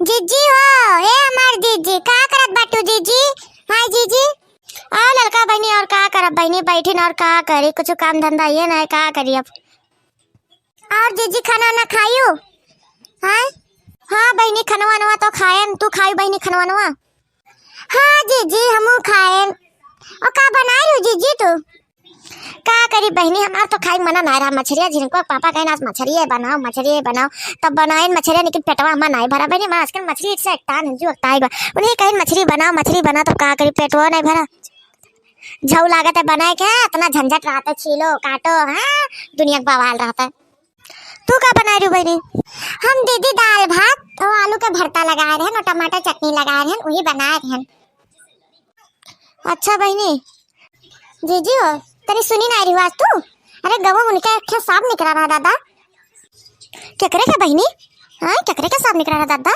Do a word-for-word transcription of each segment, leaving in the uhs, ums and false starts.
जीजी हो, ए हमार जीजी, का करत बाटू जीजी? हाय जीजी। आ ललका बहिनी, और का करब बहिनी, बैठिन और का करी, कुछ काम धंधा ये ना है, का करी अब। और जीजी खाना ना खायू? हाय? हाँ बहिनी, खनवा नवा तो खाएन, तू खायू बहिनी खनवा नवा? हाँ जीजी, हमहू खाएन। और का बनाए रहू जीजी तू? का करी बहिनी, हमार तो खाई मना नाय रहा मछरिया, जिनको पापा कहेन आज मछरिये बनाओ, मछरिये बनाओ, तब बनाएन मछरिया, लेकिन पेटवा हमार नाय भरा बहिनी, हमार आजकल मछरी से एकतान है, जो एकताई बा। उन्हीं कहेन मछरी बनाओ, मछरी बनाओ, तब का करी, पेटवा नाय भरा। झऊ लागत है बनाए के, इतना झंझट रहत है, छीलो, काटो, हाँ, दुनिया के बवाल रहत है। तू का बनाए रहू बहिनी? हम दीदी दाल भात और आलू के भरता लगाए रहन और टमाटर चटनी लगाए रहन, वही बनाए रहन। अच्छा बहिनी। जीजी हो, तनी सुनी ना रही आज तू? अरे गवा उनके एक ठे सांप निकला रहा दादा। केकरे के बहिनी? हाँ, केकरे के सांप निकला रहा दादा?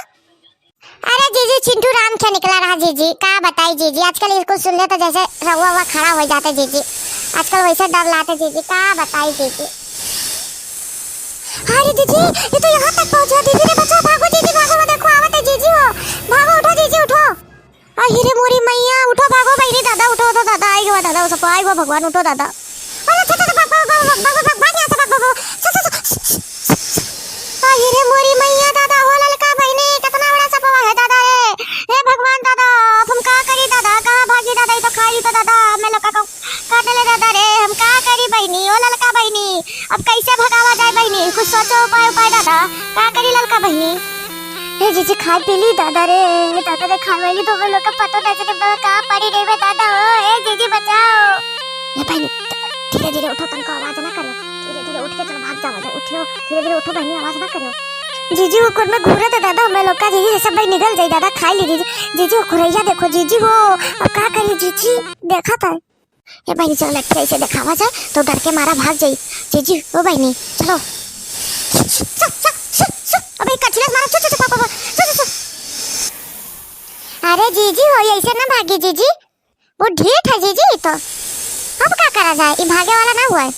अरे जीजी, चिंटू राम के निकला रहा जीजी। का बताई जीजी, आजकल इसको सुन ले तो जैसे रउआ हुआ खड़ा हो जाते जीजी। आजकल वैसे डर लाते जीजी, का बताई जीजी। अरे जीजी, ये तो यहाँ तक पहुँच गया। दीदी रे बचाओ, भागो जीजी, भागो, वो देखो आवत है जीजी हो। भागो, उठो जीजी, उठो। अहि रे मोरी मैया, उठो, भागो बहिनी, दादा, उठो, उठो, दादा, आई गवा, दादा, ओ सपवा, आई गवा, भगवान, उठो, दादा। अरे, अच्छा, अच्छा, भाग, भाग, भाग, भाग, भाग, भाग, भाग, यहाँ से भाग, भाग, भाग। सा, सा, सा, सा, सा। अहि रे मोरी मैया, दादा, हो ललका बहिनी, कितना बड़ा सपवा है, दादा रे। हे भगवान, दादा, अब हम का करी, दादा, कहाँ भागी, दादा, ये तो खाई तो, दादा, हमें लोग का काट ले, दादा रे, हम का करी, बहिनी, ओ ललका बहिनी। अब कैसे भगावा जाए बहिनी? कुछ सोचो उपाय, उपाय दादा, का करी ललका बहिनी? हे जीजी खाए पी ली दादा रे, हे दादा रे खाए वाली तो हम लोग का पता नहीं चले बा, का पड़ी रे बे दादा हो, हे जीजी बचाओ। ए बहिनी, धीरे धीरे उठो, तनको आवाज ना करो, धीरे धीरे उठ के चलो भाग जाओ, उठो, धीरे धीरे उठो बहिनी, आवाज ना करो। जीजी वो कुन में घूरे थे दादा, हम लोग का जीजी सब भाई निकल जाई दादा, खाए ली जीजी, जीजी वो खुरैया देखो जीजी वो, अब का करी जीजी, देखा था। ए बहिनी, चलो लट्ठी ऐसे देखावा जाए तो डर के मारा भाग जाई। जीजी, ओ बहिनी, चलो। अबे कछिलस मारा, चल, चल, चल, पापा, चल, चल, चल। अरे जीजी हो, ऐसे ना भागी जीजी, वो ढीठ है जीजी, ई तो। अब का करा जाए, ई भागे वाला ना हुआ है।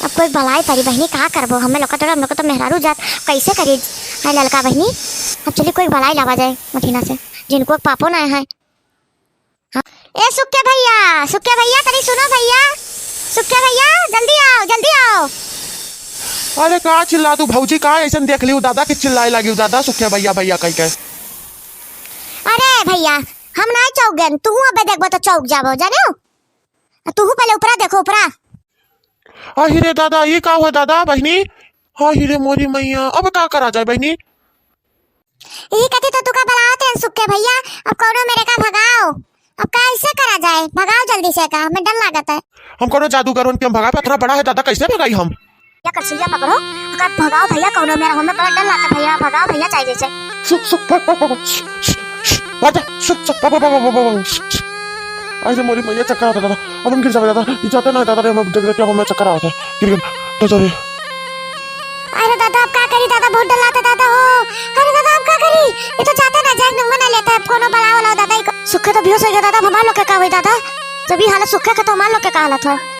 अब कोई भलाई परी बहिनी, का करबो, हमें लोग का तो, हम लोग का तो मेहरारू जात, कैसे करी? हाय ललका बहिनी, अब चली कोई भलाई लावा जाए मठीना से, जिनको पापो ना है। हाँ। ए सुक्के भैया, सुक्के भैया, तनी सुनो भैया, सुक्के भैया, जल्दी आओ, जल्दी आओ। अरे का चिल्ला तू भौजी, का ऐसन देख लियो दादा कि चिल्लाए लागियो दादा, सुक्के भैया, भैया कह के। अरे भैया, हम नाय चौक गए, तू अबे देखबो तो चौक जाबो, जाने हो? आ तू पहले ऊपरा देखो, ऊपरा। आहि रे दादा, ये का हुआ दादा, बहिनी? आहि रे मोरी मैया, अब का करा जाए बहिनी? यही कथी तो तुका बुलावत हैं सुक्के भैया, अब कौनो मेरे का भगाओ, अब कैसे करा जाए, भगाओ जल्दी से का, हमें डर लागत है। हम कौनो जादूगर हन कि हम भगाए, पत्थरा बड़ा है दादा, कैसे भगाई हम? या कछिया पकड़ो, अगर भगाओ भैया कौनो मेरा, हमें बड़ा डर लागत है भैया, भगाओ भैया चाहे जैसे। सुक, सुक, पा, पा, पा, पा, श, श, श, मर जा, सुक, सुक, पा, पा, पा। अरे मोरी मैया, चक्कर आता दादा, अब हम गिर जावे दादा, ये जाते ना दादा रे, हम देख देख के हमें चक्कर आता है, गिर गए दादा रे। अरे दादा, अब का करी दादा, बहुत डर लागत है दादा हो। अरे दादा, अब का करी, ये तो जाते ना जाए, नंबर ना लेता है, फोन बुलाओ, लाओ दादा, इको। सुक्के तो बेहोश हो गया दादा, अब हमार लोग के का होई दादा, जब ये हालत सुक्के के तो हमार लोग के का हालत है।